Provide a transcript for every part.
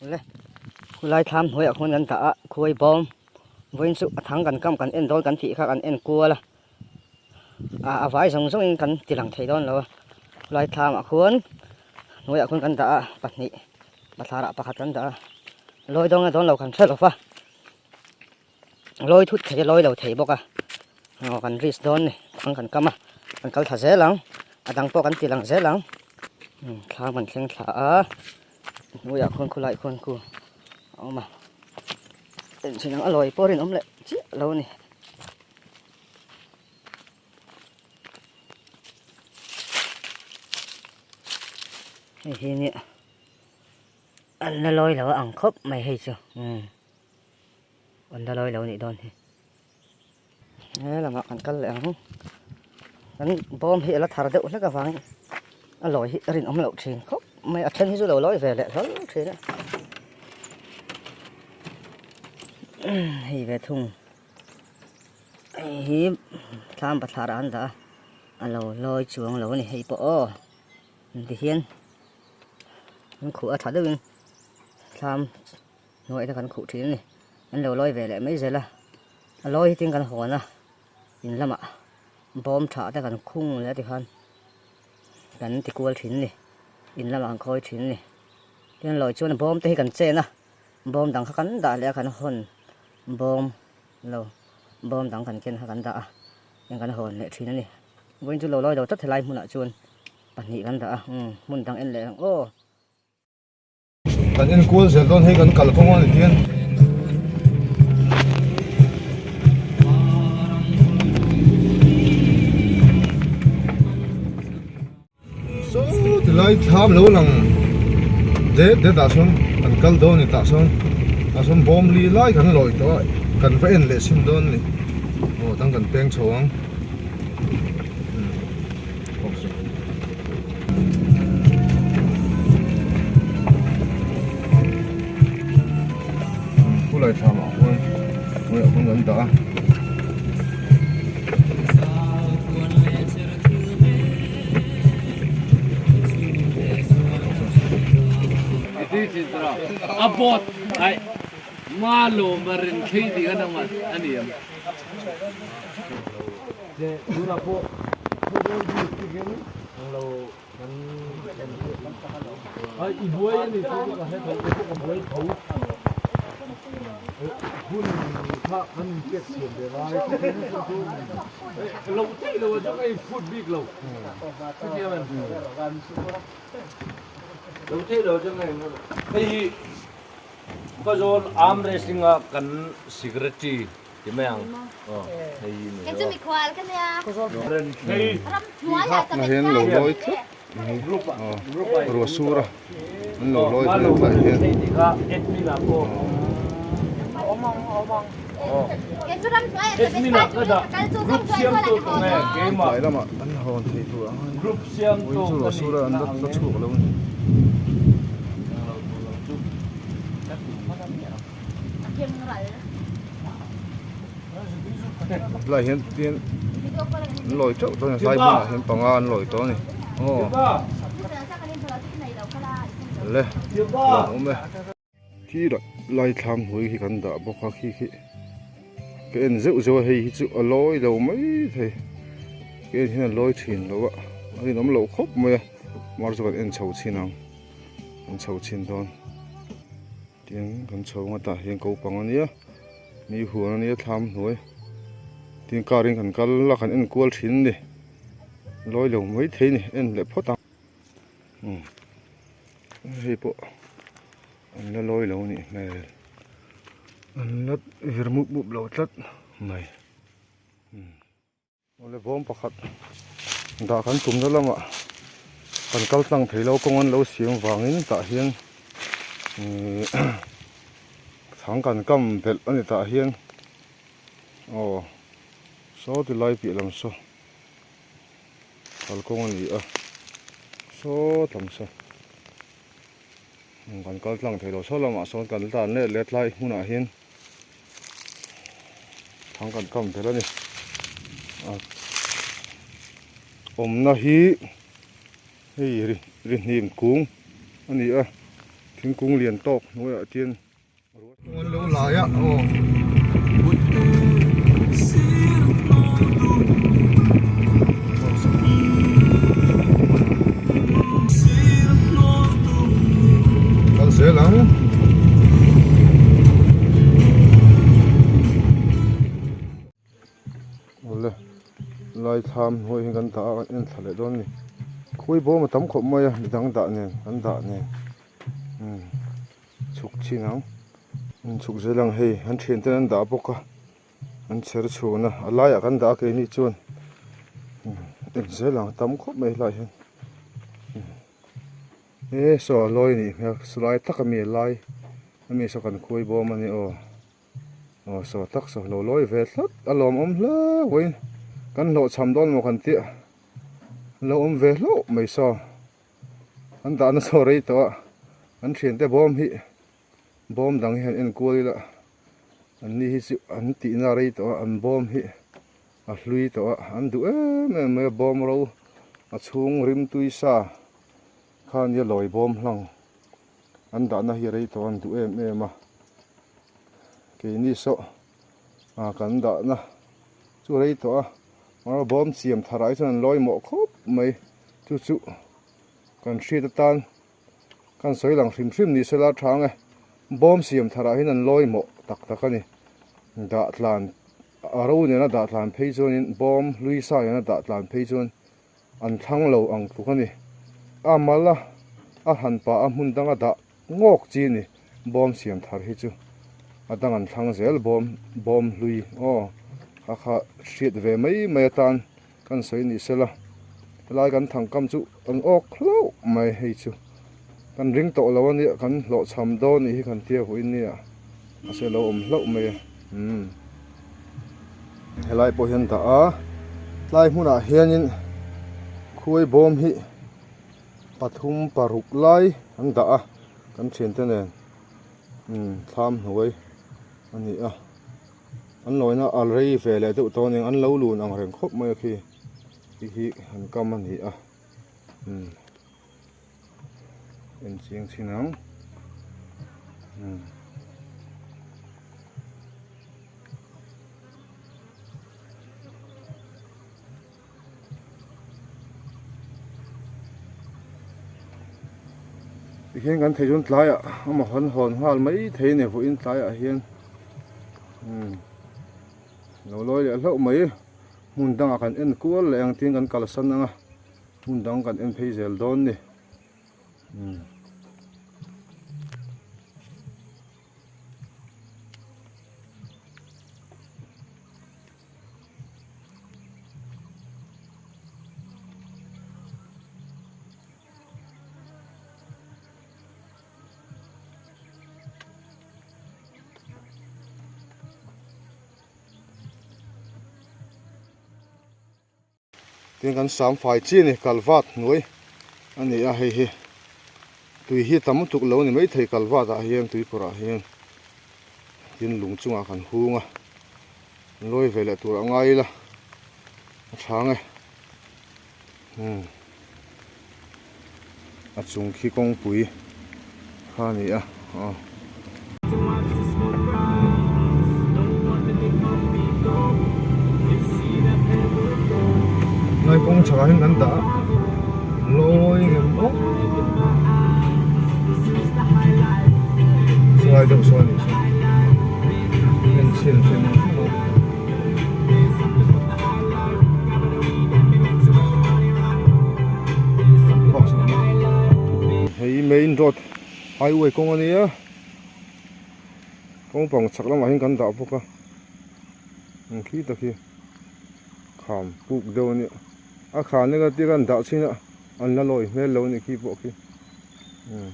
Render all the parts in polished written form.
Le khulai thlam hnuaiah khuan kan dah a khuai bawm vawiin chu a thang kan kam kan en dawn kan tih kha kan en kual a ah a vai zawng zawngin kan ti lang thei dawn lo a khulai thlamah khuan hnuaiah khuan kan dah a pahnih bathlarah pakhat kan dah a lawi dawn nge dawn lo kan hre lo va lawi thut thei a lawi lo thei bawk a aw kan risk dawn a ni thang kan kam a kan kal thla zel ang a dang pawh kan ti lang zel ang thlam kan thleng thla a hnuaiah khuan khulai khuan khu a awm a enchhin ang a lawi pawh rinawm leh chiah lo a ni. Hei hi nia an la lawi lo a ang khawp mai hei chu umm. An la lawi lo nih dawn hi. He lamah kan kal leh ang. Kan bawm hi a la thar deuh hlek avangin a lawi hi a rinawm loh thin khawp mai. A then hi chu lo lawi ve leh hlawl thin a. Hei ve thung. Hei hi thlam bathlar ah an dah a. A lo lawi chuang lo a ni hei pawh aw. Tihian an khuh a tha deuhin thlam. Hnuai te kan khuh thin a ni. An lo lawi ve leh mai zel a. A lawi hi tin kan hawn a, in lamah bawm tha te kan khung leh a tikhan kan ti kual thin a ni. In lamah kan khawi thin a ni. Tin lawi chuan bawm te hi kan chen a, bawm dang kha kan dah leh a kan hawn bawm lo bawm dang kan ken kha kan dah a, tin kan hawn leh thin a ni. Vawiin chu lo lawi lo tlat helai hmunah chuan pahnih kan dah a, umm hmun dang en leh ang aw. Kan enkual zel dawn hei kan kalkawng a ni tian. Saw tilai thlam lo lang det det ah sawn kan kal dawn a ni tah sawn tah sawn bawm li lai kan lawi tawh a kan va en leh chhin dawn a ni aw tang kan peng chho ang. Khulai thlam ah khuan hnuaiah khuan kan dah a. A bot ai ma lo marin thei ti kan ang ani am. Ka zawn arm wrestling a kan secretary Ti mai ang. Aw, hei hi ni. Chu mikhual ka nia. Ram hnuai ah Na hian lo lawi tlat mai. Aw, ruah sur a. An lo lawi vel tlai hian. Tlai lamah an hawn thei tur ang a. Vawiin chu ruah sur a an la chhuak lo a ni. Helai hian tin an lawi teuh tawh a ni hlai hmunah hian panga an lawi tawh a ni aw le lawm awm e khi lai thlam hnuai hi kan dah bawk a khi khi ka en zeuh zeuh a hei hi chu a lawi lo mai thei ka en hian a lawi thin lo a a rinawm loh khawp mai a mar chu kan en chho chhin ang kan chho chhin dawn. Tin kan chho nga tah hian ko pang ania mi huan ania thlam hnuai tin car in kan kal a kan en kual thin a ni lawi lo mai thei a ni en leh phawt ang umm hei pawh an la lawi lo anih hmel an la vir mup mup lo tlat mai umm. Awle bawm pakhat dah kan tumna lamah kan kal tlang thei lo kawng an lo siam vangin tah hian ihh thang kan kam belh a ni tah hian aw saw ti lai piah lam saw kalkawng a ni a saw tam saw kan kal tlang thei lo saw lamah sawn kan tan leh let lai hmunah hian. Thang kan kam tel a ni a awmna hi hei ri ri hnim kung a ni a. Thingkung lian tawk hnuaiah hian an lo lai a aw. Kal zel ang. Awle lai thlam hnuai hi kan dah a kan en thla leh dawn a ni khawi bawm a tam khawp mai a midang dah nen kan dah nen umm chhuk chin ang chhuk zel ang hei an thian ten an dah bawk a an chher chhun a a laiah kan dah a keini chuan en zel ang a tam khawp mai helaiah hian e saw a lawi a nih hmel silai tak ami a lai ami saw kan khawi bawm a ni aw. Aw saw tak saw lo lawi ve tlat a lawmawm hle vawiin kan hlawhchham dawn maw kan tih lo awm ve hlauh mai saw an dahna saw rei tawh a an thiante bawm hi bawm dang hi han en kual ila an ni hi chu an tihna rei tawh a an bawm hi a hlui tawh a an duh em em mai a bawm ro a chhung rimtui sa kha ania lawi bawm hlang. An dahna hi rei tawh an duh em em a, keini saw ah kan dahna chu rei tawh a, mahse bawm siam thar ah hi chuan an lawi mawh khawp mai, chu chu kan hriat atan kan sawi lang hrim hrim ni sela tha ang e, bawm siam thar ah hian an lawi mawh tak tak a ni, dah tlan a ro nena dah tlan phei chuanin bawm hlui sa nena dah tlan phei chuan. An thlang lo ang tluk a ni. A mal a, a han pah a hmun danga dah ngawk chi a ni. Bawm siam thar hi chu a dang an thlang zel bawm bawm hlui aw kha kha hriat ve mai mai atan kan sawi ni sela helai kan thangkam chu an awk hlauh mai hei chu kan ring tawh lo a nia kan hlawhchham dawn nih hi kan tia vuiin nia mahse a lo awm hlauh mai a umm. Helai pawh hian dah a tlai hmunah hianin khuai bawm hi pathum paruk lai an dah a kan thiante nen umm thlam hnuai a ni a an lawina a rei ve leh deuh tawh a ni an lo lun ang reng khawp mai a khi ti hi an kam a ni a umm en chiang chin ang umm. Tihian kan thei chuan tlaiah amah hawn hawn nghal mai thei a ni vawiin tlaiah hian umm lo lawi leh hlauh mai hmun dangah kan en kual leh ang tin kan kalsan ang a hmun dang kan en phei zel dawn a ni umm. Tin kan sam fai chi a ni kalvat hnuai a ni a hei hi tui hi tam lutuk lo a ni maithei kalvat ah hian tui kawr ah hian tin lung chungah kan hung a lawi ve leh tur a ngai ila a tha ang e umm a chung khi kawngpui kha a ni a aw. Lai kawng chhakah hian kan dah a lawi ngem awk sawi deuh sawi anih chu en chhin hrim hrim a. Hei main road highway kawng a nia kawng pang chhak lamah hian kan dah bawk a ang khi tak hi kham puk deuh a nia a khan anga tir an dah chhin a an la lawi hmel lo a nih khi pawh khi umm.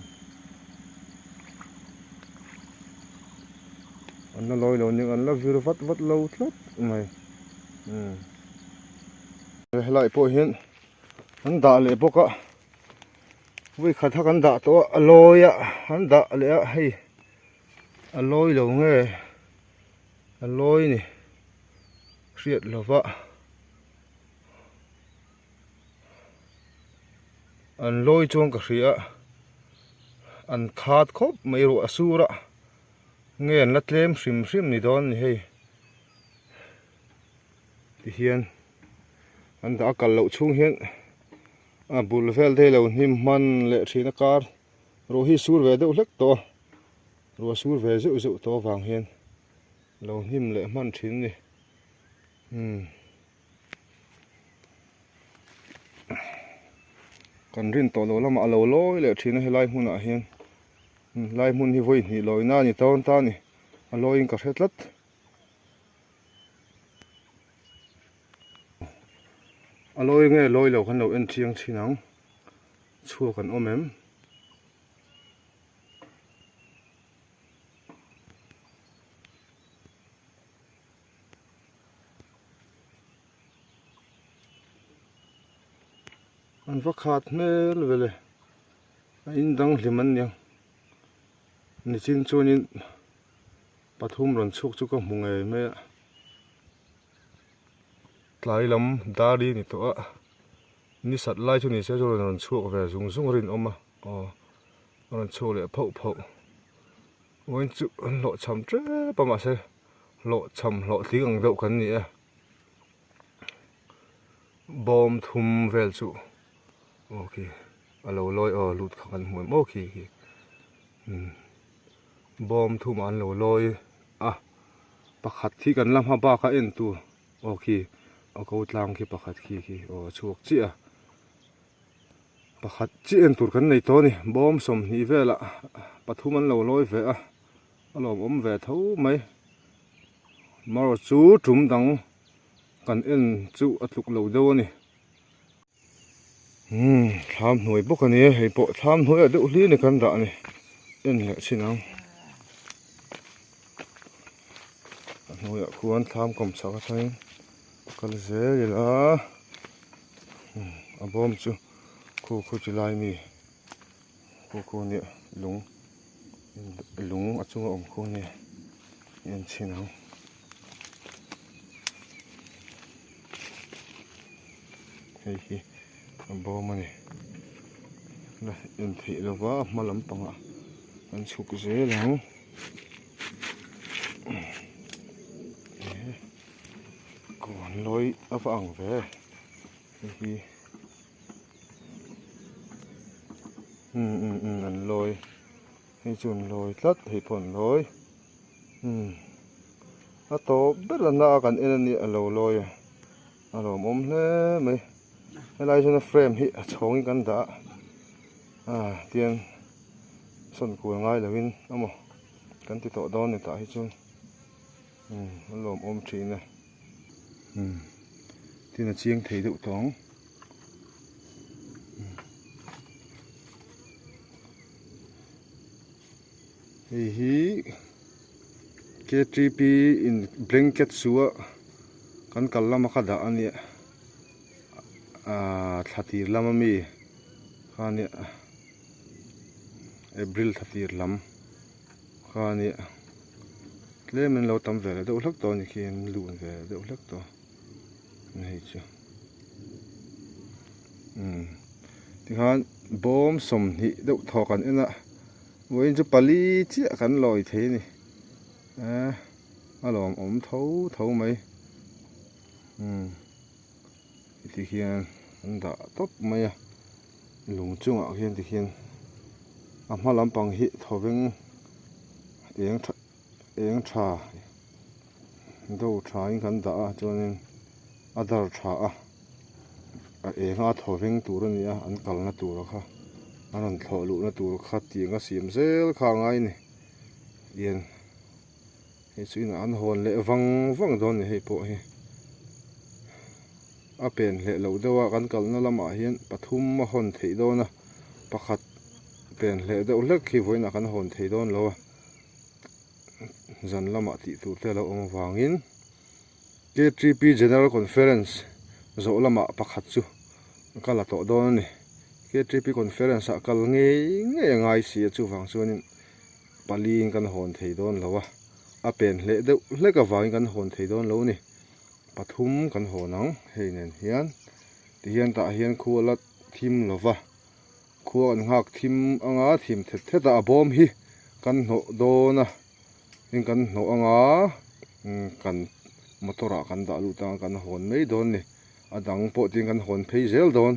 An la lawi lo nia an la vir vat vat lo tlat mai umm helai pawh hian an dah leh bawk a vawi khat kha kan dah tawh a a lawi a an dah leh a hei a lawi lo nge a lawi ni hriat lova an lawi chuan ka hria a. an khat khawp mai ruah a sur a nge an la tlem hrim hrim ni dawn a ni hei tihian an dah a kal loh chhung hian a bul vel te hi lo hnim hman leh thin a kar ruah hi sur ve deuh hlek tawh a ruah sur ve zeuh zeuh tawh avang hian lo hnim leh hman thin a ni umm. Kan rin tawh loh lamah a lo lawi leh thin a helai hmunah hian helai hmun hi vawi hnih lawina a ni tawn ta a ni a lawiin ka hre tlat. A lawi nge lawi lo khan lo en chiang thin ang chhuak an awm em. An va khat hmel vele a in dang hlim an nia nichin chuanin pathum rawn chhuk chu ka hmu ngei mai a tlai lam dar hi a ni tawh a ni sat lai chu ni se chuan rawn chhuak ve zung zung a rinawm a aw a rawn chhuak leh phauh phauh. Vawiin chu an hlawhchham tep a mahse hlawhchham hlawhtling ang deuh kan ni e bawm thum vel chu aw khi a lo lawi aw lut kha kan hmu em aw khi khi umm bawm thum ah an lo lawi a pakhat hi kan la hma bak a en tur aw khi a ko tlang khi pakhat khi khi aw a chhuak chiah a. Pakhat chiah en tur kan nei tawh a ni bawm 20 velah pathum an lo lawi ve a a lawmawm ve tho mai marawh chu tum dang kan en chu a tluk lo deuh a ni umm thlam hnuai bawk a ni a hei pawh thlam hnuai ah deuh hlir ni kan dah a ni en leh chin ang a hnuaiah khuan thlam kawm chhak atangin kal zel ila. A bawm chu khu khu chi lai mi khu khu nia lung lung a chunga awm khu nia en chhin ang hei hi a bawm a ni la en theih lova a hma lampangah an chhuk zel ang. Kawn lawi a va ang ve hei hi umm umm umm an lawi hei chu an lawi tlat hei pawh an lawi umm a tawp ber a na a kan en a nia a lo lawi a a lawmawm hle mai helai hian a frame hi a chhawngin kan dah a ah tian sawn kual ngai lovin emaw kan ti tawh dawn ni tah hi chuan. Umm a lawmawm thin a umm tin a chiang thei deuh tawh ang hei hi K_T_P in blanket su a kan kal lama kha dah a nia ahh thla tir lama mi kha a nia April thla tir lam kha a nia. Tlem in lo tam ve leh deuh hlek tawh a ni khi an lun ve leh deuh hlek tawh a hei chu umm tikhan bawm 20 deuh thaw kan en a vawiin chu pali chiah kan lawi thei a ni eh a lawmawm tho tho mai umm heti hian an dah tawp mai a lung chungah hian tikhian a hma lampang hi thawveng eng tha eng tha do tha in kan dah a chuanin a dar tha a a eng a thawveng tur a ni a an kalna tur kha an rawn thlawh luhna tur kha tiang a siam zel kha a ngai a ni tiang hei chu inah an hawn leh vang vang dawn a ni hei pawh hi a pen hleh loh deuh a kan kalna lamah hian pathum a hawn theih dawn a pakhat pen hleh deuh hlek hi vawiinah kan hawn thei dawn lo a zan lamah tih tur te a lo awm avangin K_T_P General Conference zawh lamah pakhat chu ka la tawh dawn a ni K_T_P Conference ah kal ngei ngei a ngai si a chuvang chuanin paliin kan hawn thei dawn lo a a pen hleh deuh hlek avangin kan hawn thei dawn lo a ni pathum kan hawn ang hei nen hian tihian tah hian khu a la thim lo va. Khua kan nghak thim anga thim thet thet a, a bawm hi kan hnawh dawn a, tin kan hnawh anga kan motor ah kan dah lut anga kan hawn mai dawn a ni. A dang pawh tin kan hawn phei zel dawn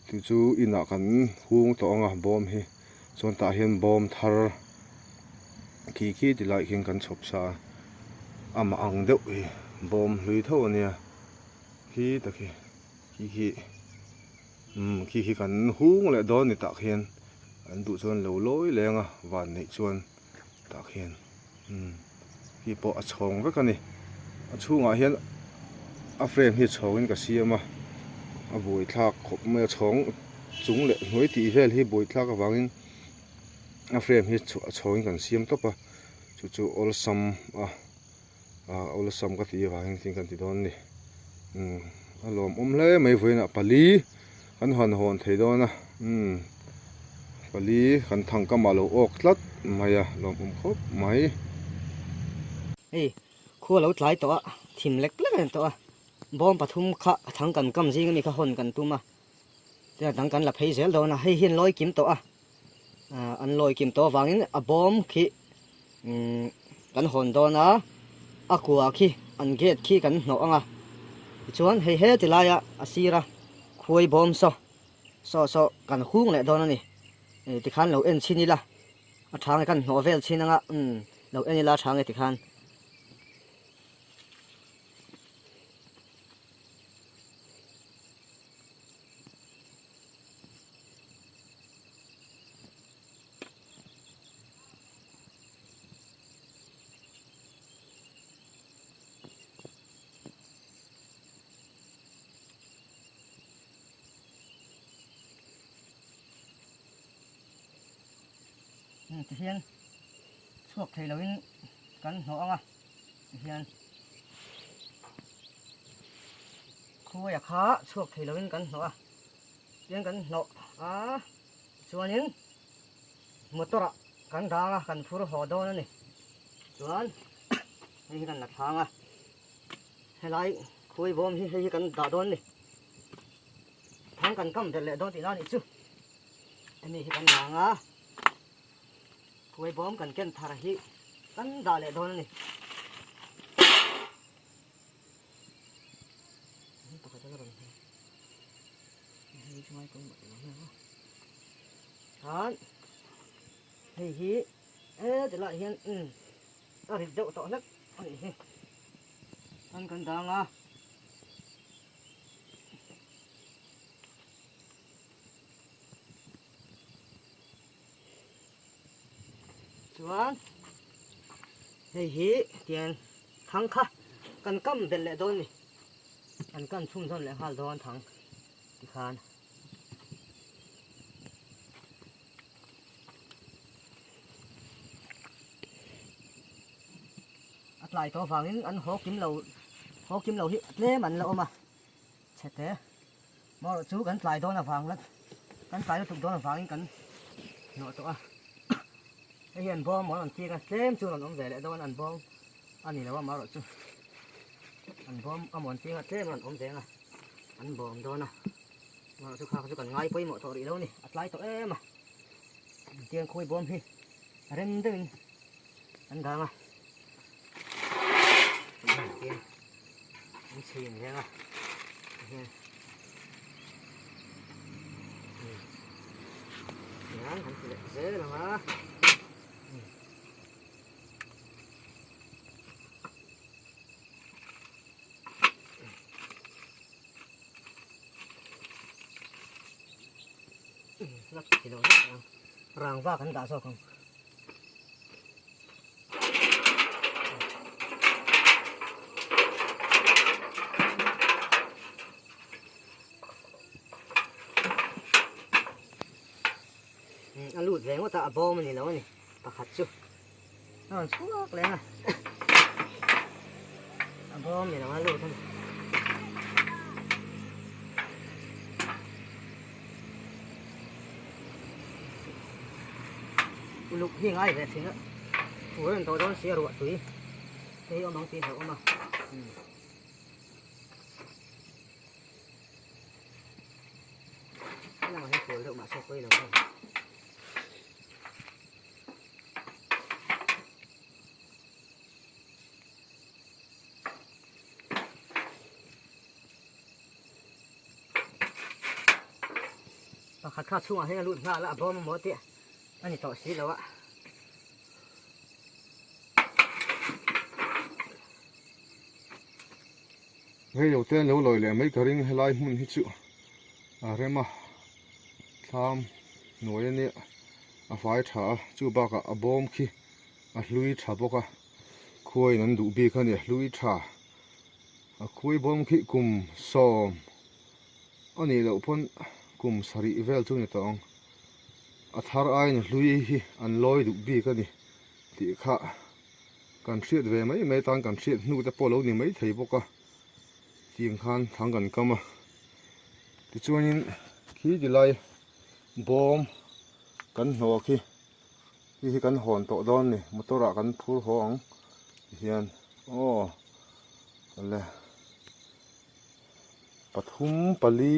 chu chu inah kan hung tawh anga bawm hi chuan tah hian bawm thar khi khi ti lai khian kan chhawp sa a, amah ang deuh hi bawm hlui tho ania khi tak hi khi khi. Umm khi khi kan hung leh dawn ni tah khian an duh chuan lo lawi leng a van neih chuan tah khian umm khi pawh a chhawng vek a ni a chhungah hian a frame hi chhawng in ka siam a a buaithlak khawp mai a chhawng chung leh hnuai tih vel hi buaithlak avangin a frame hi a chhawng in kan siam tawp a chu chu awlsam a. ah awlsam ka tih avangin thing kan ti dawn a ni umm a lawmawm hle mai vawiinah pali kan han hawn thei dawn a umm pali kan thang kam ah lo awk tlat mai a lawmawm khawp mai. Hei khua lo tlai tawh a thim lek lek a ni tawh a bawm pathum kha a thang kan kam zing ami kha hawn kan tum a chuan dang kan la phei zel dawn a hei hian lawi kim tawh a ah an lawi kim tawh avangin a bawm khi umm kan hawn dawn a a kua khi an gate khi kan hnawh ang a tichuan hei heti laia a sira khuai bawm saw saw saw kan hung leh dawn a ni tikhan lo en chhin ila a tha nge kan hnawh vel chhin anga umm lo en ila a tha nge tikhan. Tihian chhuak thei loin kan hnawh ang a tihian khuaia kha chhuak thei loin kan hnawh a tihian kan hnawh a chuanin motor ah kan dang a kan phur haw dawn a ni chuan hei hi kan la thlang a helai khuai bawm hi hei hi kan dah dawn a ni thang kan kam belh leh dawn tihna a nih chu hemi hi kan lang a khuai bawm kan ken thar hi kan dah leh dawn a ni. Khan hei hi heti lai hian umm a rit deuh tawh hlek a nih hi khan kan dang a. Chuan hei hi tiang thang kha kan kam belh leh dawn a ni kan kam chhunzawm leh nghal dawn thang tikhan. A tlai tawh avangin an haw kim lo haw kim lo hi tlem an la awm a chhe te marawh chu kan tlai dawn avang la kan tlai lutuk dawn avangin kan hnawh tawh a hei hi an bawm maw an tik a tlem chu an awm ve leh dawn an bawm a ni lo a marawh chu an bawm a maw an tik a tlem an awm ve ang a an bawm dawn a. Mah chu kha chu kan ngai pawimawh tawh rih lo a ni, a tlai tawh em a, tiang khawi bawm hi rem deuhin an dang a, tiang an chhin reng a, tiang kan ti leh zel ang a. Rangva kan dah zawk ang. A lut ve ngawt a, a bawm a ni lo a ni pakhat chu. A rawn chhuak leh a, a bawm ni lo a lut a ni. Uluk hi ngai ve thin a, fur a ni tawh dawn si a ruah tui te hi awm ang tih hlauh awm a. Helamah hian fual deuh mahse pawi lo deuh. Pakhat kha chhungah hian a lut nghal a, a bawm amaw tih a ni tawh si lo a. Hei lo te an lo lawi leh mai ka ring helai hmun hi chu a rem a thlam hnuai a nia a fai tha a chu bakah a bawm khi a hlui tha bawk a khuaiin an duh bik a ni a hlui tha a khuai bawm khi kum sawm a nih loh pawn kum sarih vel chu a ni tawh ang a thar aiin a hlui hi an lawi duh bik a ni tih kha. Kan hriat ve mai mai tan kan hriat hnu te pawh lo ni mai thei bawk a, tiang khan thang kan kam a. Tichuanin khi ti lai bawm kan hnawh khi khi hi kan hawn tawh dawn a ni motor ah kan phur haw ang tihian aw le pathum pali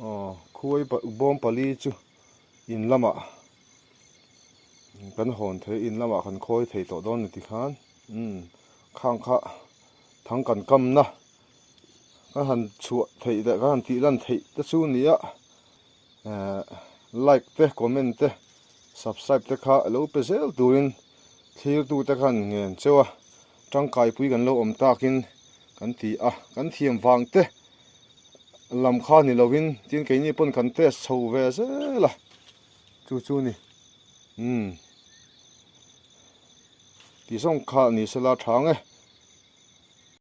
aw khuai bawm pali chu in lamah. Kan hawn thei in lamah kan khawi thei tawh dawn ni tikhan umm khang kha thang kan kamna kan han chhuah theih leh kan han tih lan theih te chu nia ehh like te comment te subscribe te kha lo pe zel turin thlir tu te khan ngen cheu a tangkai pui kan lo awm takin kan ti a kan thiam vang te lam kha ni lovin tin keini pawn kan test chho ve zel a. Chu chu ni umm tih zawng kha ni sela tha ang e.